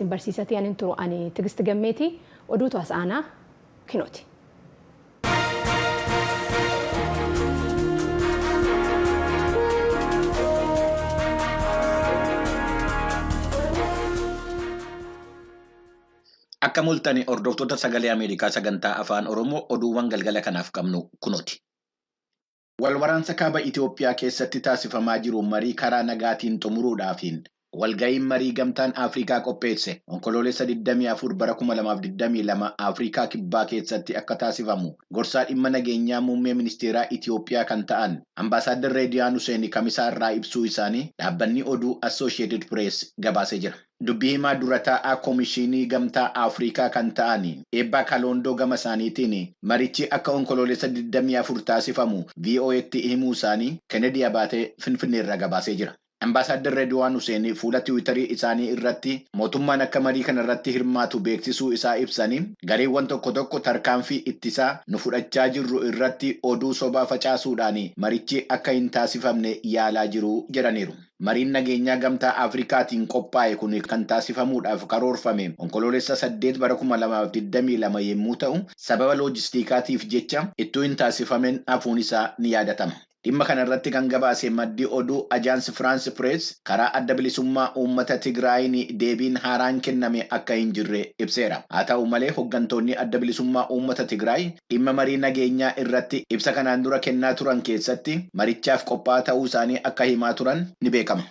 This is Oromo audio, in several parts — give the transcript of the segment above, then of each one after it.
Isin barsiisatii anin turu ani Tigist Gammeetii oduutu as aanaa kinooti. Akka mul'atan hordoftoota sagalee Ameerikaa sagantaa afaan Oromoo oduuwwan galgala kanaaf qabnu kunooti. Walwaraansa kaaba Itoophiyaa keessatti taasifamaa jiru marii karaa nagaatiin xumuruudhaafiin walga'iin marii gamtaan Afrikaa qopheesse onkoloolessa 24 bara 2022 Afrikaa kibbaa keessatti akka taasifamu gorsaa dhimma nageenyaa muummee ministeeraa Itoophiyaa kan ta'an Ambaasaadder Reediyaan Huseen Kamisaa irraa ibsuu isaanii dhaabbanni oduu Associated Press gabaasee jira. Dubbii himaa dura taa'aa Koomishinii Gamtaa Afrikaa kan ta'an Eebbaa Kaloondoo gama isaaniitiin marichi akka onkoloolessa 24 taasifamu VOA'tti himuu isaanii Kennedy Abaatee Finfinneerraa gabaasee jira. Ambaasaadder Reediwaan Huseen fuula Tiwiitarii isaanii irratti mootummaan akka marii kana irratti hirmaatu beeksisuu isaa ibsanii gareewwan tokko tokko tarkaanfii ittisaa nu fudhachaa jirru irratti oduu sobaa facaasuudhaan marichi akka hin taasifamne yaalaa jiru jedhaniiru. Mariin nageenyaa gamtaa Afrikaatiin qophaa'e kun kan taasifamuudhaaf karoorfame onkoloolessa 8 bara 2022 yommuu ta'u, sababa loojistiikaatiif jecha ittuu hin taasifamin hafuun isaa ni yaadatama. Dhimma kana irratti kan gabaase maddi oduu Ajaans Firaans Pirees karaa adda bilisummaa uummata Tigraayin deebiin haaraan kenname akka hin jirre ibseera. Haa ta'u malee hooggantoonni adda bilisummaa uummata Tigraay dhimma marii nageenyaa irratti ibsa kanaan dura kennaa turan keessatti marichaaf qophaa'aa ta'uu isaanii akka himaa turan ni beekama.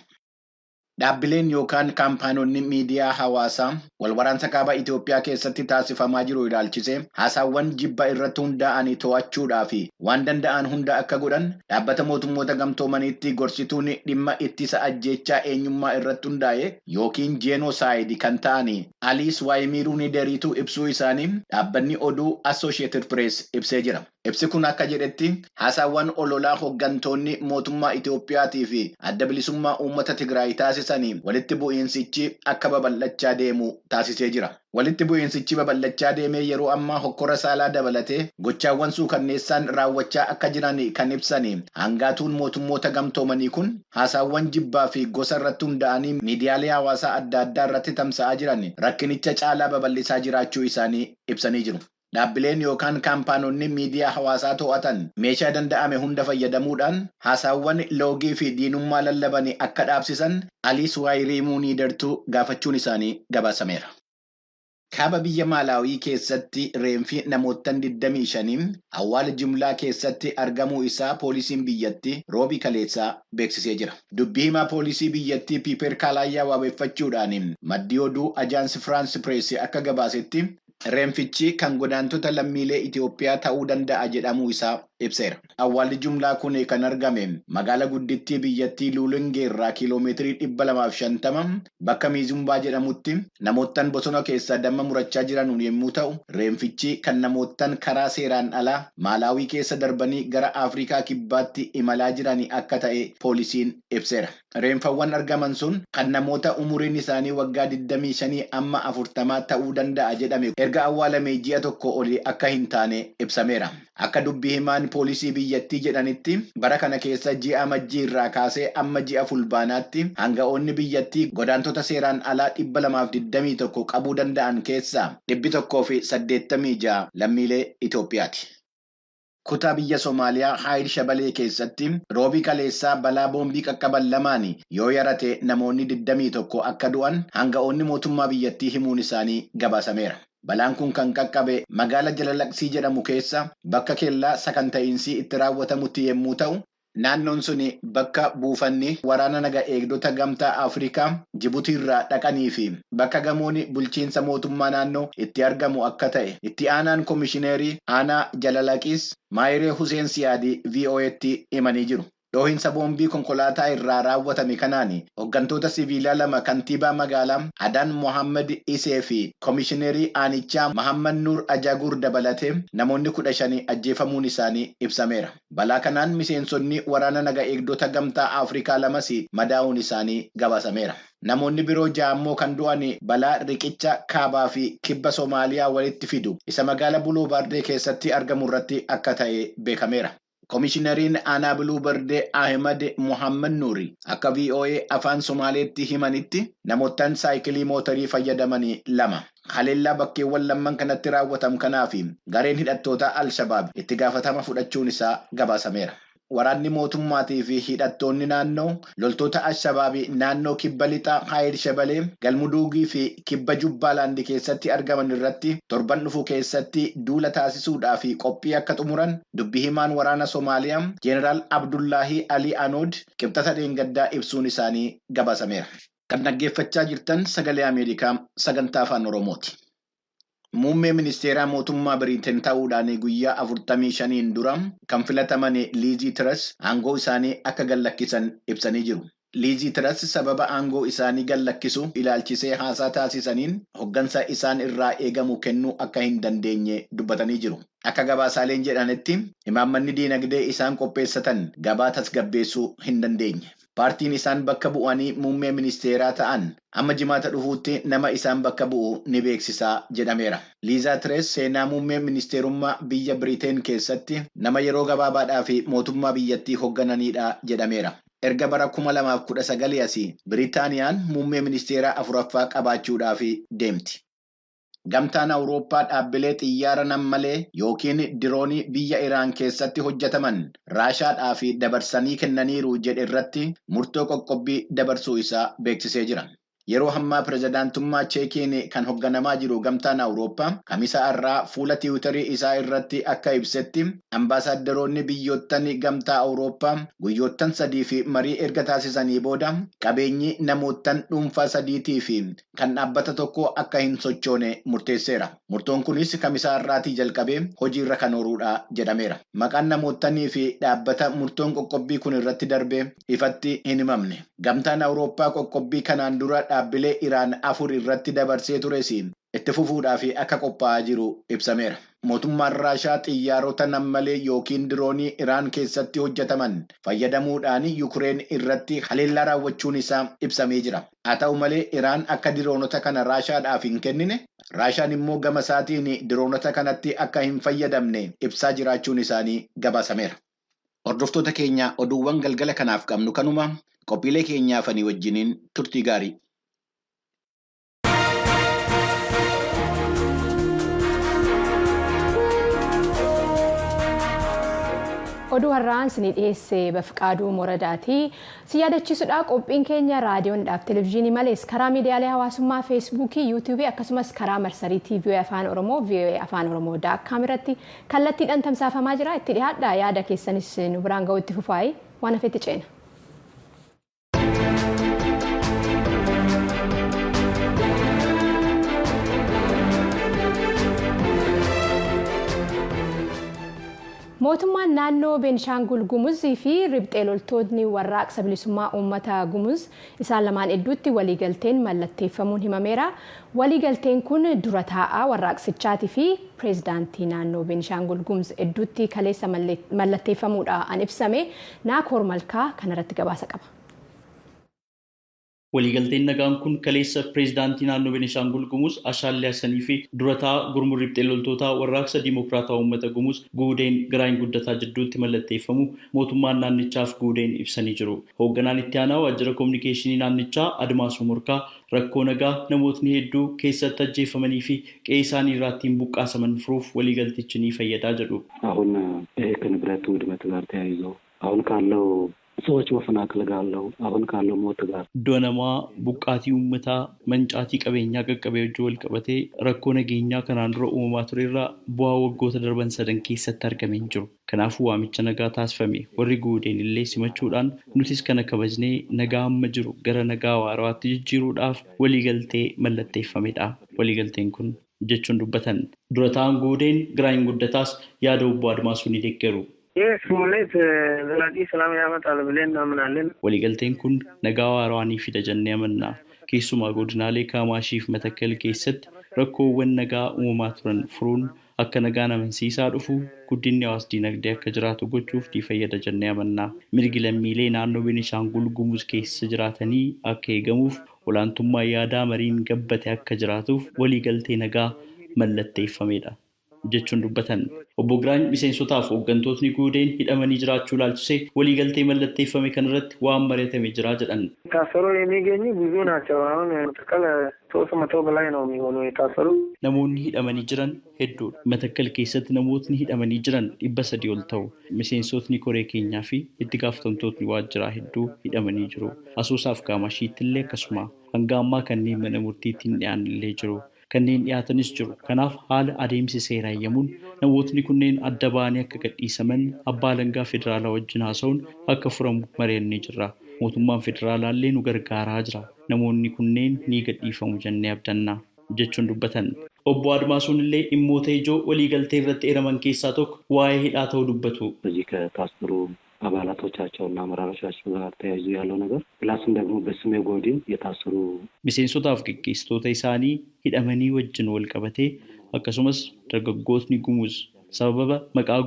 Dhaabbileen yookaan kaampaanonni miidiyaa hawaasaa walwaraansa kaaba Itoophiyaa keessatti taasifamaa jiru ilaalchisee haasaawwan jibba irratti hundaa'anii to'achuudhaaf waan danda'an hunda akka godhan dhaabbata mootummoota gamtoomaniitti gorsituun dhimma ittisa ajjeechaa eenyummaa irratti hundaa'e yookiin jeenoosaayid kan ta'an Aliis Waayimiiruu Nideriituu ibsuu isaanii dhaabbanni oduu Associated Press ibsee jira. Ibsi kun akka jedhetti haasaawwan ololaa hooggantoonni mootummaa Itoophiyaatii fi adda bilisummaa uummata Tigraay taasisanii walitti bu'iinsichi akka babal'achaa deemu taasisee jira. Walitti bu'iinsichi babal'achaa deemee yeroo ammaa hokkora saalaa dabalatee gochaawwan suukanneessaan raawwachaa akka jiran kan ibsan hangaatuun mootummoota gamtoomanii kun haasaawwan jibbaa fi gosa irratti hundaa'anii miidiyaalee hawaasaa adda addaa irratti tamsa'aa jiran rakkinicha caalaa babal'isaa jiraachuu isaanii ibsanii jiru. Dhaabbileen yookaan kaampaanonni miidiyaa hawaasaa to'atan meeshaa danda'ame hunda fayyadamuudhaan haasaawwan loogii fi diinummaa lallaban akka dhaabsisan Aliis Waayiriimuu Niidartuu gaafachuun isaanii gabaasameera. Kaaba biyya Maalaawii keessatti reenfi namoota 25 awwaala jumlaa keessatti argamuu isaa poolisiin biyyattii roobii kaleessaa beeksisee jira. Dubbii himaa poolisii biyyattii Piiper Kaalaayyaa wabeeffachuudhaan maddi oduu Ajaans Firaans Pirees akka gabaasetti reenfichi kan godaantota lammiilee Itoophiyaa ta'uu danda'a jedhamuu isaa ibseera. Awwaalli jumlaa kun kan argame magaala guddittii biyyattii Luulingeerraa kiiloomeetirii 250 bakka Miizumbaa jedhamutti namoottan bosona keessaa damma murachaa jiran yommuu ta'u, reenfichi kan namoottan karaa seeraan alaa Maalaawii keessa darbanii gara Afrikaa kibbaatti imalaa jiran akka ta'e poolisiin ibseera. Reenfawwan argaman sun kan namoota umuriin isaanii waggaa 25 amma 40 ta'uu danda'a jedhame erga awwaalamee ji'a tokko olii akka hin taane ibsameera. Akka dubbii himaan poolisii biyyattii jedhanitti bara kana keessa ji'a amajjii irraa kaasee amma ji'a fulbaanaatti hanga'oonni biyyattii godaantota seeraan alaa 221 qabuu danda'an keessaa 186 lammiilee Itoophiyaati. Kutaa biyya Somaaliyaa Haayil Shabalee keessatti roobii kaleessaa balaa boombii qaqqaban lamaan yoo yarate namoonni 21 akka du'an hanga'oonni mootummaa biyyattii himuun isaanii gabaasameera. Balaan kun kan qaqqabe magaala Jalalaqsii jedhamu keessa bakka kellaa sakanta'iinsi itti raawwatamutti yommuu ta'u, naannoon sun bakka buufanni waraana naga eegdota gamtaa Afrikaa Jibutiirraa dhaqanii fi bakka gamoon bulchiinsa mootummaa naannoo itti argamu akka ta'e itti aanaan koomishineerii aanaa Jalalaqiis Maayiree Huseen Siyaadii VOA'tti himanii jiru. Dhoohinsa boombii konkolaataa irraa raawwatame kanaan hooggantoota siviilaa lama kantiibaa magaalaa Adaan Mohaammed Isee fi koomishineerii aanichaa Mohaammed Nuur Ajaguur dabalatee namoonni 15 ajjeefamuun isaanii ibsameera. Balaa kanaan miseensonni waraana naga eegdota gamtaa Afrikaa lamas madaa'uun isaanii gabaasameera. Namoonni biroo ja'a immoo kan du'an balaa riqicha kaabaa fi kibba Somaaliyaa walitti fidu isa magaalaa Buloo Baardee keessatti argamu irratti akka ta'e beekameera. Komishinariin aanaa Biluu Bardee Ahimad Muhammad Nuuri akka VOA afaan Somaaleetti himanitti namoottan saayikilii mootarii fayyadamanii 2. Haleellaa bakkeewwan lamman kanatti raawwatamu kanaaf gareen hidhattoota Al-Shabaab itti gaafatama fudhachuun isaa gabaasameera. Waraanni mootummaatii fi hidhattoonni naannoo loltoota Al-Shabaabii naannoo kibba lixaa Haayir Shabalee Galmuduugii fi kibba Jubbaalaandi keessatti argaman irratti torban dhufu keessatti duula taasisuudhaa fi qophii akka xumuran dubbi himaan waraana Somaaliyaa Jeeneraal Abdullaahii Alii Anood qibxata dheengaddaa ibsuun isaanii gabaasameera. Kan dhaggeeffachaa jirtan sagalee Ameerikaa sagantaa afaan Oromooti. Muummee ministeeraa mootummaa Biriiteen ta'uudhaan guyyaa 45 dura kan filataman Liizii Tiras aangoo isaanii akka gallakkisan ibsanii jiru. Liizii Tiras sababa aangoo isaanii gallakkisu ilaalchisee haasaa taasisaniin hoggansa isaan irraa eegamu kennuu akka hin dandeenye dubbatanii jiru. Akka gabaasaaleen jedhanitti imaammanni diinagdee isaan qopheessatan gabaa tasgabbeessuu hin dandeenye. Paartiin isaan bakka bu'anii muummee ministeeraa ta'an amma jimaata dhufuutti nama isaan bakka bu'u ni beeksisaa jedhameera. Liizaa Tirees seenaa muummee ministeerummaa biyya Biriteen keessatti nama yeroo gabaabaadhaa fi mootummaa biyyattii hooggananidha jedhameera. Erga bara 2019 asii Biriitaaniyaan muummee ministeeraa 4ffaa qabaachuudhaaf deemti. Gamtaan Awurooppaa dhaabbilee xiyyaara nammalee yookiin diroonii biyya Iraan keessatti hojjetaman Raashaadhaaf dabarsanii kennaniiru jedhe irratti murtoo qoqqobbii dabarsuu isaa beeksisee jira. Yeroo ammaa pirezidaantummaa Cheekiin kan hoogganamaa jiru Gamtaan Awurooppaa kamisa har'aa fuula tiwiitarii isaa irratti akka ibsetti ambaasaaddoroonni biyyoottan Gamtaa Awurooppaa guyyoottan 3 fi marii erga taasisanii booda qabeenyi namoottan dhuunfaa 3 fi kan dhaabbata tokko akka hin sochoone murteesseera. Murtoon kunis kamisa har'aatii jalqabee hojiirra kan ooluudha jedhameera. Maqaan namoottanii fi dhaabbata murtoon qoqqobbii kun irratti darbee ifatti hin himamne. Gamtaan Awurooppaa qoqqobbii kanaan dura dhaabbilee Iraan 4 irratti dabarsee tures itti fufuudhaaf akka qophaa'aa jiru ibsameera. Mootummaan Raashaa xiyyaarota nammalee yookiin diroonii Iraan keessatti hojjetaman fayyadamuudhaan Yukureen irratti haleellaa raawwachuun isaa ibsamee jira. Haa ta'u malee Iraan akka diroonota kana Raashaadhaaf hin kennine, Raashaan immoo gama isaatiin diroonota kanatti akka hin fayyadamne ibsaa jiraachuun isaanii gabaasameera. Hordoftoota keenya oduuwwan galgala kanaaf qabnu kanuma qophiilee keenyaafanii wajjiniin turtii gaarii. Oduu har'aan isinii dhiyeesse Bafqaaduu Moradaati. Si yaadachiisudha qophiin keenya raadiyoodhaaf televezyiinii malees karaa miidiyaalee hawaasummaa feesbuukii, yuutuubii akkasumas karaa marsariitii VOA Afaan Oromoo VOA Afaan Oromoo .com irratti kallattiidhaan tamsaafamaa jira. Itti dhiyaadha yaada keessanis nu biraan ga'u itti fufaayi waan hafetti ceena. Mootummaan naannoo Beenishaangul Gumuzii fi riphxee loltoonni warraaqsa bilisummaa uummata Gumuz isaan lamaan hedduutti waliigalteen mallatteeffamuun himameera. Waliigalteen kun dura taa'aa warraaqsichaatii fi pireezidaantii naannoo Beenishaangul Gumuz hedduutti kaleessa mallatteeffamuudhaan ibsame. Naakoor Malkaa kanarratti gabaasa qaba. Waliigalteen nagaan kun kaleessa pireezidaantii naannoo Beenishaangul Gumuz Ashaallee Hassanii fi durataa gurmuu riphxee loltootaa warraaqsa Diimokiraataa uummata Gumuz Guudeen Giraany Guddataa jidduutti mallatteeffamu mootummaan naannichaaf Guudeen ibsanii jiru. Hoogganaan itti aanaa waajjira koominikeeshinii naannichaa Admaasuu Morkaa rakkoo nagaa namootni hedduu keessatti ajjeefamanii fi qe'ee isaanii irraa ittiin buqqaasaman furuuf waliigaltichi ni fayyadaa jedhu. አሁን ይሄ ከንብረት ውድመት ጋር ተያይዞ አሁን ካለው ሰዎች መፈናቀል ጋር አለው አሁን ካለው ሞት ጋር Iddoo namaa buqqaatii uummataa mancaatii qabeenyaa qaqqabee hojii wal qabatee rakkoo nageenyaa kanaan dura uumamaa ture irraa bu'aa waggoota darban sadan keessatti argamee hin jiru. Kanaafuu waamicha nagaa taasifame warri guudeen illee simachuudhaan nutis kana kabajnee nagaa amma jiru gara nagaa waarawaatti jijjiiruudhaaf waliigaltee mallatteeffamedha. Waliigalteen kun jechuun dubbatan. Dura ta'an guudeen Giraany Guddataas yaada obbo Admaasuu ni deeggaru. ይህ ስምምነት ዘላቂ ሰላም ያመጣል ብለን እናምናለን። Waliigalteen kun nagaa waarawaa ni fida jennee amanna. Keessumaa godinaalee Kaamaashii fi Matakkal keessatti rakkoowwan nagaa uumamaa turan furuun akka nagaan amansiisaa dhufu guddinni hawaas dinagdee akka jiraatu gochuuf ni fayyada jennee amanna. Mirgi lammiilee naannoo Beenishaangul Gumuz keessa jiraatanii akka eegamuuf olaantummaa yaadaa mariin gabbate akka jiraatuuf waliigaltee nagaa mallatteeffamedha jechuun dubbatan. Obbo Giraany miseensotaaf hooggantootni Guudeen hidhamanii jiraachuu ilaalchisee waliigaltee mallatteeffame kanarratti waan mari'atame jira jedhan. ታሰሩ የሚገኙ ብዙ ናቸው። አሁን መተከል 300 በላይ ነው የሚሆኑ የታሰሩ። Namoonni hidhamanii jiran hedduudha. Matakkal keessatti namootni hidhamanii jiran 300 ol ta'u. Miseensotni koree keenyaa fi itti gaafatamtootni waajjiraa hedduu hidhamanii jiru. Asoosaaf Kaamashiitti illee akkasuma hanga ammaa kanneen mana murtiitti hin dhiyaanne illee jiru. Kanneen dhiyaatanis jiru. Kanaaf haala adeemsi seeraa eeyyamuun namootni kunneen adda ba'anii akka gadhiisaman abbaa alangaa federaalaa wajjin haasa'uun akka furamu mari'annee jirra. Mootummaan federaalaa illee nu gargaaraa jira. Namoonni kunneen ni gadhiifamu jennee abdanna jechuun dubbatan. Obbo Admaasuun illee dhimmoota ijoo waliigaltee irratti eeraman keessaa tokko waa'ee hidhaa ta'uu dubbatu. በዚህ ከታሰሩ አባላቶቻቸው እና አመራሮቻቸው ጋር ተያይዞ ያለው ነገር ፕላስም ደግሞ በስሜ ጎዲን የታሰሩ Miseensotaaf geggeessitoota isaanii hidhamanii wajjin wal qabatee akkasumas dargaggootni Gumuz sababa maqaa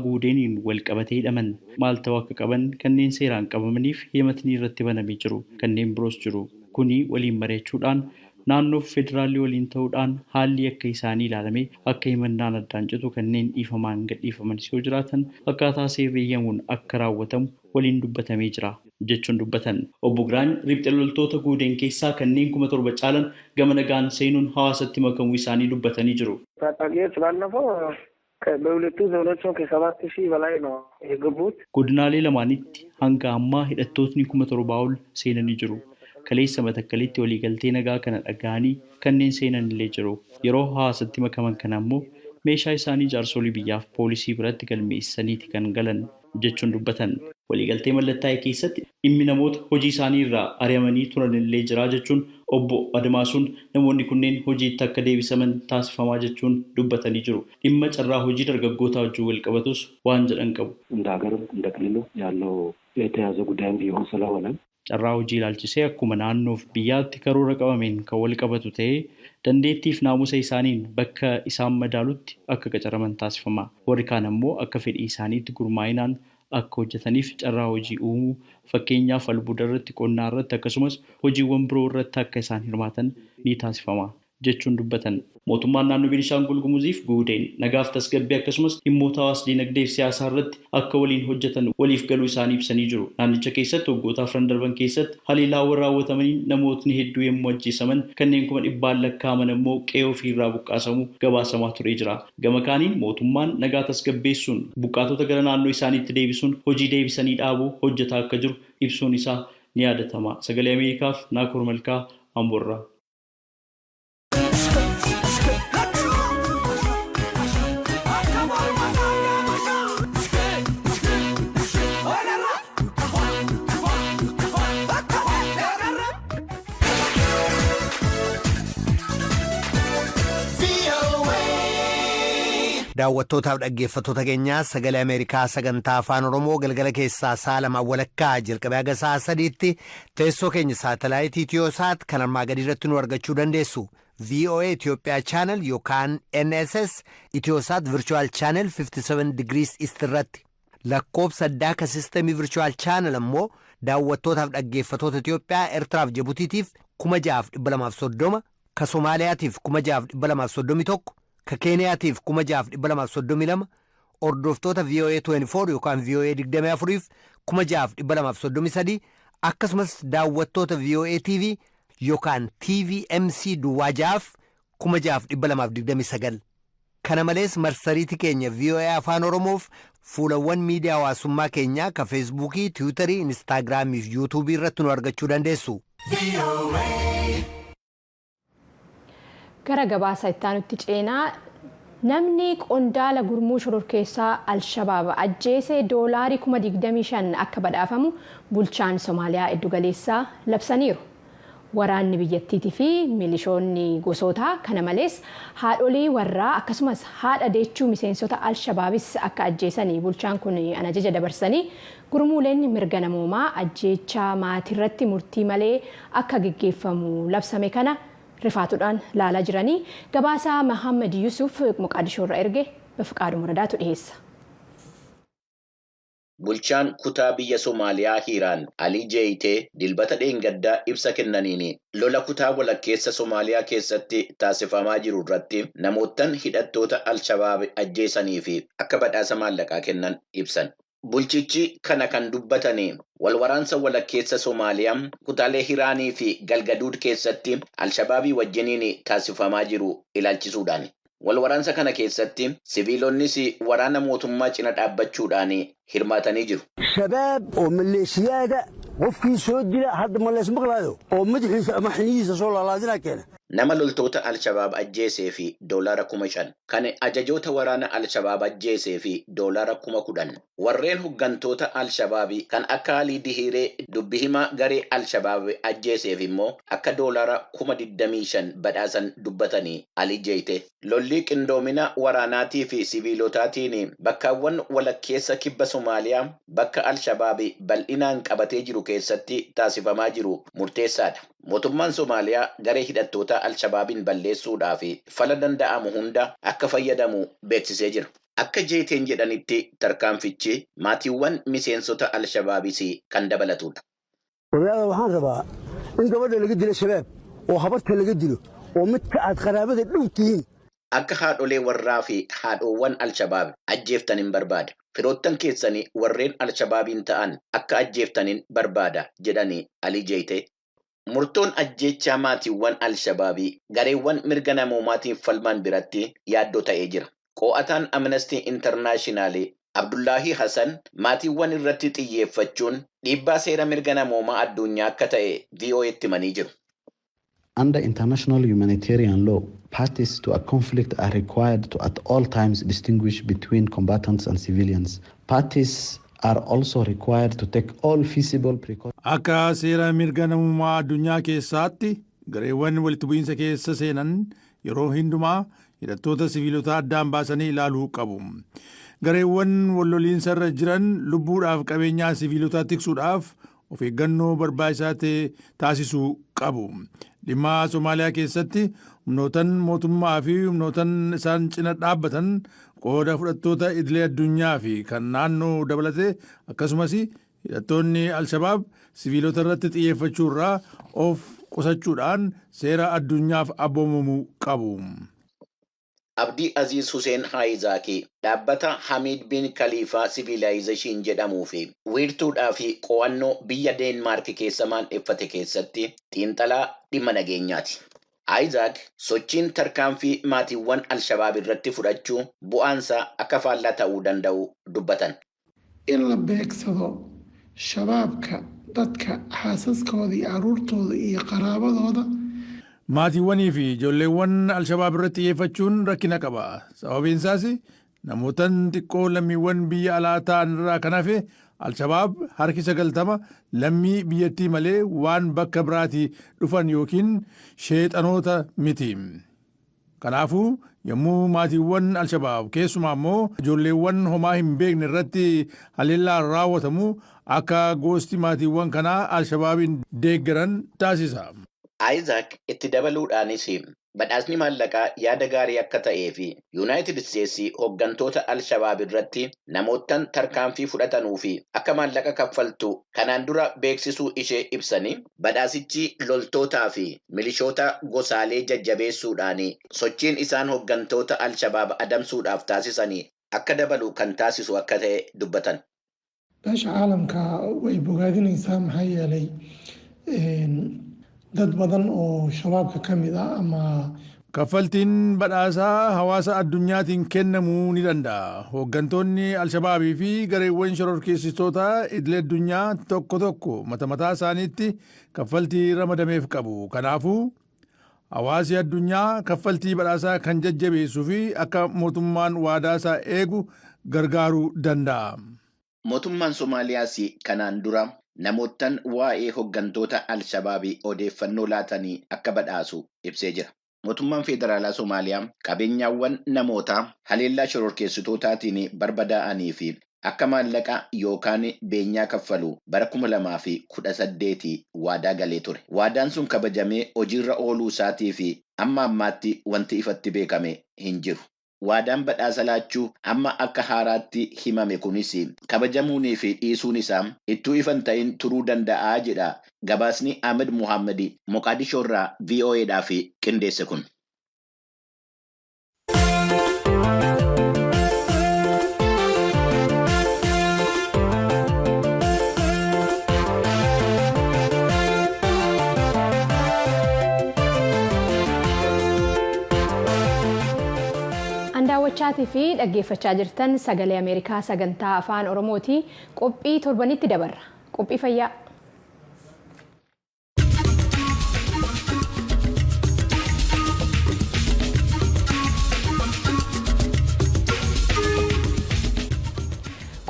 Guudeeniin wal qabatee hidhaman maal ta'uu akka qaban kanneen seeraan qabamaniif himatni irratti banamee jiru kanneen biroos jiru. Kuni waliin mari'achuudhaan naannoo federaalii waliin ta'uudhaan haalli akka isaanii ilaalamee akka himannaan addaan citu kanneen dhiifamaan gadhiifamanis yoo jiraatan akkaataa seerri eeyyamuun akka raawwatamu waliin dubbatamee jira jechuun dubbatan. Obbo Giraany riphxe loltoota Guudeen keessaa kanneen 7,000 caalan gama nagaan seenuun hawaasatti makamuu isaanii dubbatanii jiru. ታጣቂዎች ባለፈው በሁለቱ ዞኖች ከ7,000 በላይ ነው የገቡት። Godinaalee lamaanitti hanga ammaa hidhattootni 7,000 ol seenanii jiru. Kaleessa Matakkalitti waliigaltee nagaa kana dhaga'anii kanneen seenan illee jiru. Yeroo hawaasatti makaman kana ammoo meeshaa isaanii jaarsolii biyyaaf poolisii biratti galmeessaniiti kan galan jechuun dubbatan. Waliigaltee mallattaa'e keessatti dhimmi namoota hojii isaanii irraa ari'amanii turan illee jira jechuun obbo Admaasuun namoonni kunneen hojiitti akka deebisaman taasifamaa jechuun dubbatanii jiru. Dhimma carraa hojii dargaggootaa wajjin wal qabatus waan jedhan qabu. እንደ ሀገርም እንደ ክልሉ ያለው የተያዘ ጉዳይም ቢሆን ስለሆነ Carraa hojii ilaalchisee akkuma naannoof biyyaatti karoora qabameen kan wal qabatu ta'ee dandeettiif naamusa isaaniin bakka isaan madaalutti akka qacaraman taasifama. Warri kaan ammoo akka fedhii isaaniitti gurmaa'inaan akka hojjetaniif carraa hojii uumuu fakkeenyaaf albuuda irratti, qonnaa irratti akkasumas hojiiwwan biroo irratti akka isaan hirmaatan ni taasifama jechuun dubbatan. Mootummaan naannoo Beenishaangul Gumuziif Guudeen nagaaf tasgabbii akkasumas dhimmoota hawaas dinagdee fi siyaasaa irratti akka waliin hojjetan waliif galuu isaanii ibsanii jiru. Naannicha keessatti waggoota 4 darban keessatti haleellaawwan raawwatamanii namootni hedduu yommuu ajjeesaman kanneen 100,000 lakkaa'aman ammoo qe'ee ofiirraa buqqaasamu gabaasamaa turee jira. Gama kaaniin mootummaan nagaa tasgabbeessuun buqqaatota gara naannoo isaaniitti deebisuun hojii deebisanii dhaabuu hojjetaa akka jiru ibsuun isaa ni yaadatama. Sagalee Ameerikaaf Naakoor Malkaa Amboorraa. Daawwattootaaf dhaggeeffattoota keenyaa, Sagalee Ameerikaa sagantaa Afaan Oromoo galgala keessaa sa'a 2:30 jalqabee haga sa'a 3tti teessoo keenya saatalaayitii Itiyoosaat kan armaa gadii irratti nu argachuu dandeessu. VOA Itoophiyaa channel yookaan NSS Itiyoosaat Virtual Channel 57 degrees East irratti, lakkoofsa addaa ka sistemii Virtual Channel ammoo daawwattootaaf dhaggeeffattoota Itiyoophiyaa, Eertiraaf Jibutiitiif 6230, ka Somaaliyaatiif 6231, ka Keeniyaatiif 6232, hordoftoota VOA 24 yookaan VOA 24f 6233, akkasumas daawwattoota VOA TV yookaan TVMC duwwaa 6f 6229. Kana malees marsariitii keenya VOA Afaan Oromoof fuulawwan miidiyaa hawaasummaa keenyaa ka Feesbuukii, Tiwiitarii, Inistaagiraamii fi Yuutuubii irratti nu argachuu dandeessu. Gara gabaasa itti ceenaa. Namni qondaala gurmuu shororkeessaa Alshabaab ajjeese doolaarii 25,000 akka badhaafamu bulchaan Somaaliyaa giddugaleessaa labsaniiru. Waraanni biyyattiitii fi milishoonni gosootaa, kana malees haadholii warraa akkasumas haadha deechuu miseensota Alshabaabis akka ajjeesanii bulchaan kun an ajaja dabarsanii, gurmuuleen mirga namoomaa ajjeechaa maatiirratti murtii malee akka geggeeffamu labsame kana rifaatuudhaan laalaa jiranii. Gabaasaa Mahammad Yusuf Moqaadishoo irraa erge Bafiqaaduu Muradaatu dhiyeessa. Bulchaan kutaa biyya Somaaliyaa Hiiraan Alii Jeeyitee Dilbata dheengaddaa ibsa kennaniin lola kutaa walakkeessa Somaaliyaa keessatti taasifamaa jiru irratti namoottan hidhattoota Alshabaab ajjeesanii fi akka badhaasa maallaqaa kennan ibsan. Bulchichi kana kan dubbatanii walwaraansa walakkeessa Somaaliyaa kutaalee Hiraanii fi Galgaduud keessatti Alshabaabii wajjiniin taasifamaa jiru ilaalchisuudhaan. Walwaraansa kana keessatti siviilonnis waraana mootummaa cina dhaabbachuudhaan hirmaatanii jiru. Shabaab oo maleeshiyaada qofkii soo dila hadda malees maqlaayo oo madaxiisa ama xiniyiisa soo laalaadinaa keena. Nama loltoota Alshabaab ajjeesee fi $5,000, kan ajajoota waraana Alshabaab ajjeesee fi $10,000, warreen hooggantoota Alshabaabii kan akka Alii Dihiiree dubbi himaa garee Alshabaab ajjeeseef immoo akka $25,000 badhaasan dubbatanii Alii Jeeyite. Lolli qindoomina waraanaatii fi siviilotaatiin bakkaawwan walakkeessa kibba Somaaliyaa bakka Alshabaab bal'inaan qabatee jiru keessatti taasifamaa jiru murteessaadha. Mootummaan Somaaliyaa garee hidhattoota Alshabaabiin balleessuudhaaf fala danda'amu hunda akka fayyadamu beeksisee jira. Akka Jeeteen jedhanitti tarkaanfichi maatiiwwan miseensota Alshabaabis kan dabalatudha. Odayaada waxaan rabaa in gabadha laga dilo shabaab oo habarta laga dilo oo midka aad qaraabada dhow tihiin. Akka haadholee warraa fi haadhoowwan Alshabaab ajjeeftan barbaada. Firoottan keessanii warreen Alshabaabiin ta'an akka ajjeeftanin barbaada jedhanii Alii Jeetee. Murtoon ajjeechaa maatiiwwan Alshabaabii gareewwan mirga namoomaatiin falman biratti yaaddoo ta'ee jira. Qo'ataan Amnesty International Abdullahi Hassan maatiiwwan irratti xiyyeeffachuun dhiibbaa seera mirga namoomaa addunyaa akka ta'e VOA'tti himanii jiru. Under international humanitarian law, parties to a conflict are required to at all times distinguish between combatants and civilians. Parties are also required to take all feasible precautions. Akka seera mirga namummaa addunyaa keessaatti gareewwan walitti bu'iinsa keessa seenan yeroo hundumaa hidhattoota siviilotaa addaan baasanii ilaaluu qabu. Gareewwan walloliinsa irra jiran lubbuudhaaf qabeenyaa siviilotaa tiksuudhaaf of eeggannoo barbaachisaa ta'e taasisuu qabu. Dhimma Somaaliyaa keessatti humnootan mootummaa fi humnootan isaan cina dhaabbatan qooda fudhattoota idilee addunyaa fi kan naannoo dabalatee akkasumas hidhattoonni Alshabaab siviilota irratti xiyyeeffachuu irraa of qusachuudhaan seera addunyaaf abboomamuu qabu. Abdii Aziz Hussein Haayizaakii dhaabbata Hamiid bin Khaliifaa Civilization jedhamuu fi wiirtuudhaa fi qo'annoo biyya Deenmaark keessa maandheffate keessatti xiinxalaa dhimma nageenyaati. Isaac sochiin tarkaanfii maatiiwwan Alshabaab irratti fudhachuu bu'aansaa akka faallaa ta'uu danda'u dubbatan. In la beegsado shabaabka dadka xaasaskooda iyo caruurtooda iyo qaraabadooda. Maatiiwwanii fi ijoolleewwan Alshabaab irratti xiyyeeffachuun rakkina qaba. Sababiin isaas namootan xiqqoo lammiiwwan biyya alaa ta'an irraa kan hafe Alshabaab harki 90 lammii biyyattii malee waan bakka biraatii dhufan yookiin sheexanoota miti. Kanaafuu yommuu maatiiwwan Alshabaab keessumaa immoo ijoolleewwan homaa hin beekne irratti haleellaan raawwatamu akka gosti maatiiwwan kanaa Alshabaabiin deeggaran taasisa. Isaac itti dabaluudhaanis badhaasni maallaqaa yaada gaarii akka ta'ee fi Yuunaayitid Isteetsi hooggantoota Alshabaab irratti namoottan tarkaanfii fudhatanuu fi akka maallaqa kaffaltu kanaan dura beeksisuu ishee ibsanii, badhaasichi loltootaa fi milishoota gosaalee jajjabeessuudhaan sochiin isaan hooggantoota Alshabaab adamsuudhaaf taasisanii akka dabalu kan taasisu akka ta'e dubbatan. Beesha caalamka way bogaadinaysaa, maxaa yeelay dad badan oo shabaabka ka mid ah ama Kaffaltiin badhaasaa hawaasa addunyaatiin kennamuu ni danda'a. Hooggantoonni Alshabaabii fi gareewwan shororkeessitoota idilee addunyaa tokko tokko mata mataa isaaniitti kaffaltii ramadameef qabu. Kanaafuu hawaasi addunyaa kaffaltii badhaasaa kan jajjabeessuu fi akka mootummaan waadaa isaa eegu gargaaruu danda'a. Mootummaan Somaaliyaas kanaan dura namoottan waa'ee hooggantoota Alshabaabii odeeffannoo laatanii akka badhaasu ibsee jira. Mootummaan Federaalaa Somaaliyaa qabeenyaawwan namootaa haleellaa shororkeessitootaatiin barbadaa'anii fi akka maallaqa yookaan beenyaa kaffalu bara 2018 waadaa galee ture. Waadaan sun kabajamee hojiirra ooluu isaatii fi amma ammaatti wanti ifatti beekame hin jiru. Waadaan badhaasa laachuu amma akka haaraatti himame kunis kabajamuunii fi dhiisuun isaa ittuu ifan ta'in turuu danda'aa jedha gabaasni Ahmed Muhammad Moqaadishoo irraa VOAdhaaf qindeesse kun. Daawwachaatii fi dhaggeeffachaa jirtan Sagalee Ameerikaa sagantaa Afaan Oromooti. Qophii torbanitti dabarra. Qophii fayyaa.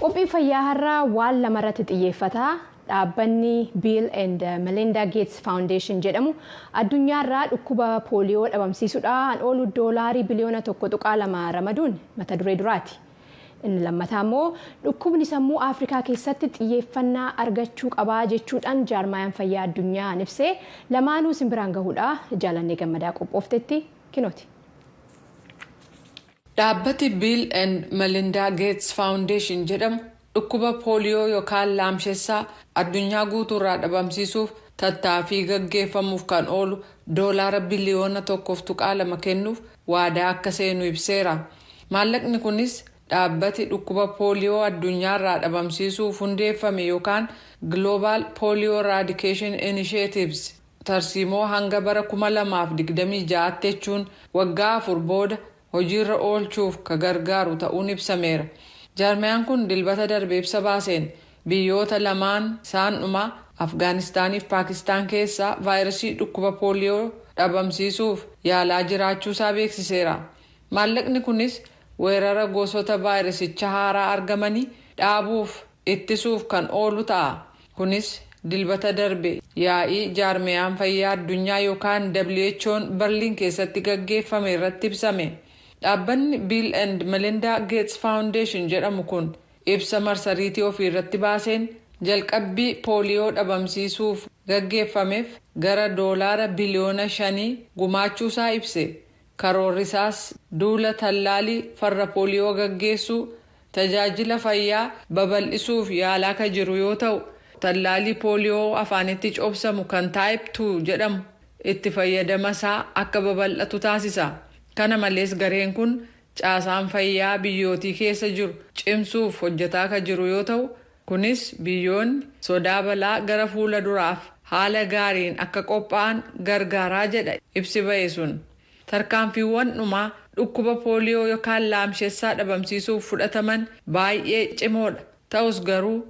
Qophii fayyaa har'aa waan lamarratti xiyyeeffata. Dhaabbanni Bill and Melinda Gates Foundation jedhamu addunyaarraa dhukkuba pooliyoo dhabamsiisuudhaan oolu doolaarii biliyoona 1.2 ramaduun mata duree duraati. Inni lammataa immoo dhukkubni sammuu Afrikaa keessatti xiyyeeffannaa argachuu qabaa jechuudhaan jaarmaayaan fayyaa addunyaa ibsee, lamaanuu simbiraan gahuudha Jaalannee Gammadaa qophooftetti, kinooti. Dhaabbati Bill and Melinda Gates Foundation jedhamu dhukkuba pooliyoo yookaan laamshessaa addunyaa guutuurraa dhabamsiisuuf tattaaffii gaggeeffamuuf kan oolu doolaara biliyoona 1.2 kennuuf waadaa akka seenu ibseera. Maallaqni kunis dhaabbati dhukkuba pooliyoo addunyaarraa dhabamsiisuuf hundeeffame yookaan Global Polio Eradication Initiatives tarsiimoo hanga bara 2026 jechuun waggaa 4 booda hojiirra oolchuuf ka gargaaru ta'uun ibsameera. Jaarmiyaan kun Dilbata darbe ibsa baaseen biyyoota lamaan isaan dhumaa, Afgaanistaaniif Paakistaan keessaa vaayirasii dhukkuba pooliyoo dhabamsiisuuf yaalaa jiraachuusaa beeksiseera. Maallaqni kunis weerara gosoota vaayirasicha haaraa argamanii dhaabuuf ittisuuf kan oolu ta'a. Kunis Dilbata darbe yaa'ii jaarmiyaan fayyaa addunyaa yookaan WHO'n Berliin keessatti gaggeeffame irratti ibsame. Dhaabbanni Bill and Melinda Gates Foundation jedhamu kun ibsa marsariitii ofii irratti baaseen jalqabbii pooliyoo dhabamsiisuuf gaggeeffameef gara doolaara biliyoona 5 gumaachuusaa ibse. Karoorrisaas duula tallaalii farra pooliyoo gaggeessuu, tajaajila fayyaa babal'isuuf yaalaa ka jiru yoo ta'u, tallaalii pooliyoo afaanitti cobsamu kan Type 2 jedhamu itti fayyadama isaa akka babal'atu taasisa. Kana malees, gareen kun caasaan fayyaa biyyootii keessa jiru cimsuuf hojjetaa ka jiru yoo ta'u, kunis biyyoonni sodaa balaa gara fuula duraaf haala gaariin akka qophaa'an gargaaraa jedha ibsi ba'e sun. Tarkaanfiiwwan dhumaa dhukkuba pooliyoo yookaan laamshessaa dhabamsiisuuf fudhataman baay'ee cimoodha. Ta'us garuu